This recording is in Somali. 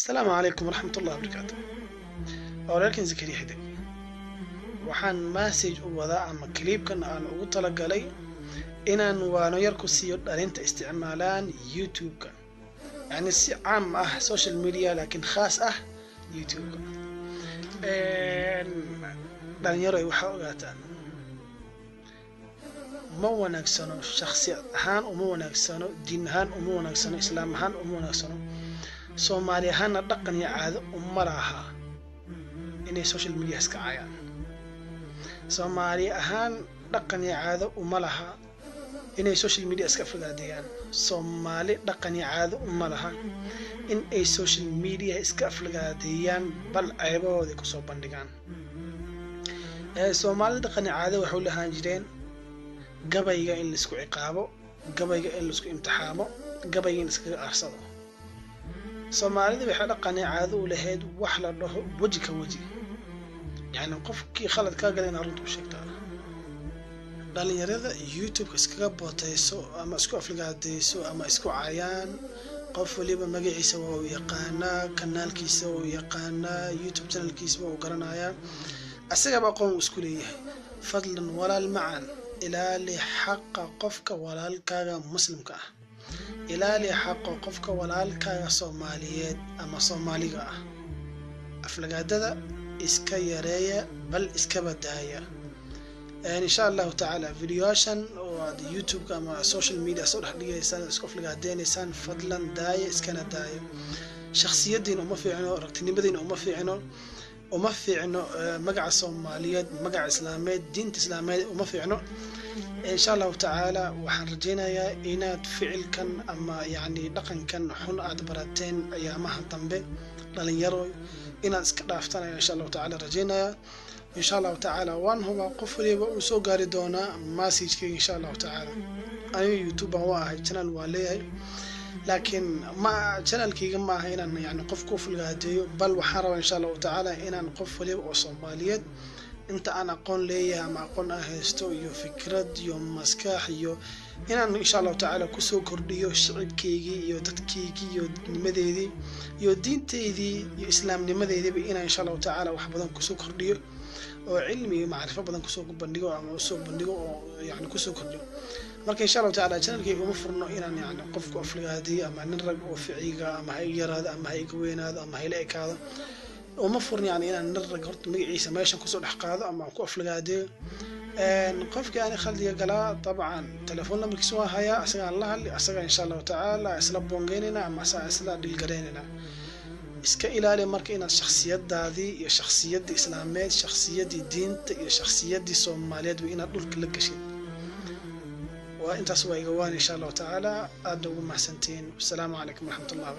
Asalaamu calaykum waraxmatullahi wabarakaatu. Walaalkiin Zakariya Xidig, waxaan message u wadaa ama clipkan aan ugu talagalay inaan waano yar ku siiyo dhalinta isticmaalaan YouTube-ka, yacni si caam ah social media, laakiin khaas ah YouTube-ka. Dhalinyaro ay waxaa ogaataan, ma wanaagsano, shaksi ahaan uma wanaagsano, diin ahaan uma wanaagsano, islaam ahaan uma wanaagsano, Soomaali ahaanna dhaqan iyo caado uma laha inay social media iska caayaan. Soomaali ahaan dhaqan iyo caado uma laha inay social media iska aflagaadeeyaan. Soomaali dhaqan iyo caado uma laha in ay social media iska aflagaadeeyaan, bal ceebahooda kusoo bandhigaan. Soomaalida dhaqan iyo caado waxay u lahaan jireen gabayga in laisku ciqaabo, gabayga in laisku imtixaamo, gabayga in iskaga aarsado. Soomaalida waxay dhaqan iyo caado u lahayd wax la dhaho weji ka weji, yacni qofkii khalad kaa gala inaad runta u sheegtaa. Dhalinyarada YouTube-ka iskaga booteyso ama isku aflagaadeyso ama isku cayaan, qof waliba magaciisa waa uu yaqaanaa, kanaalkiisa waa uu yaqaanaa, YouTube channelkiisa waa uu garanayaa, asagaba aqoon uu isku leeyahay. Fadlan walaal macan, ilaali xaqa qofka walaalkaaga muslimka ah, ilaali xaqa qofka walaalkaaga Soomaaliyeed ama Soomaaliga ah. Aflagaadada iska yareeya, bal iska badaaya. Insha Allahu tacaala videoyaashan oo aad YouTube-ka ama social media soo dhex dhigaysaan, isku aflagaadeynaysaan, fadlan daaya, iskana daaya. Shakhsiyadiina uma fiicno, ragtinimadiina uma fiicno, uma fiicno magaca Soomaaliyeed, magaca islaameed, diinta islaameed uma fiicno. Insha Allahu tacaala waxaan rajaynayaa inaad ficilkan ama yacni dhaqankan xun aad barateen ayaamaha dambe, dhalinyaro, inaad iska dhaaftaan ayaan insha Allahu tacaala rajaynayaa. Insha Allahu tacaala waan hubaa qof waliba uu soo gaari doonaa messagekayga insha Allahu tacaala. Aniga YouTube baan waa ahay, channel waan leeyahay, laakiin ma channelkayga ma aha inaan yani qof ku aflagaadeeyo, bal waxaan rabaa insha Allahu tacaala inaan qof waliba oo Soomaaliyeed inta aan aqoon leeyahay ama aqoon aan haysto iyo fikrad iyo maskax iyo inaan insha Allahu tacaala kusoo kordhiyo shicibkaygii iyo dadkaygii iyo dadnimadeedii iyo diinteydii iyo islaamnimadeediiba, inaan insha Allahu tacaala wax badan kusoo kordhiyo oo cilmi iyo macrifo badan kusoo bandhigo ama usoo bandhigo oo yani kusoo kordhiyo. Marka insha Allahu tacaala channelkayga uma furno inaan yani qofku aflagaadiyo ama nin rag oo ficiga ama ha iga yaraado ama ha iga weynaado ama ha ila ekaado, uma furno yani inaan nin rag horta magaciisa meeshan kusoo dhex qaado ama aan ku aflagaadiyo. Qofkii ani khaldiga galaa, dabcan telefoon lambarkiisa waa hayaa, asagaan la hadli, asaga insha Allahu tacaala isla boongeynayna ama asaga isla dhilgaraynayna. Iska ilaali marka inaad shakhsiyadaadii iyo shakhsiyaddii islaameed, shakhsiyaddii diinta iyo shakhsiyaddii Soomaaliyeedba inaad dhulka la gashid. Waa intaas, waa iga waan insha Allahu tacaala. Aadna ugu mahadsantihiin. Wasalaamu calaykum waraxmatullahi.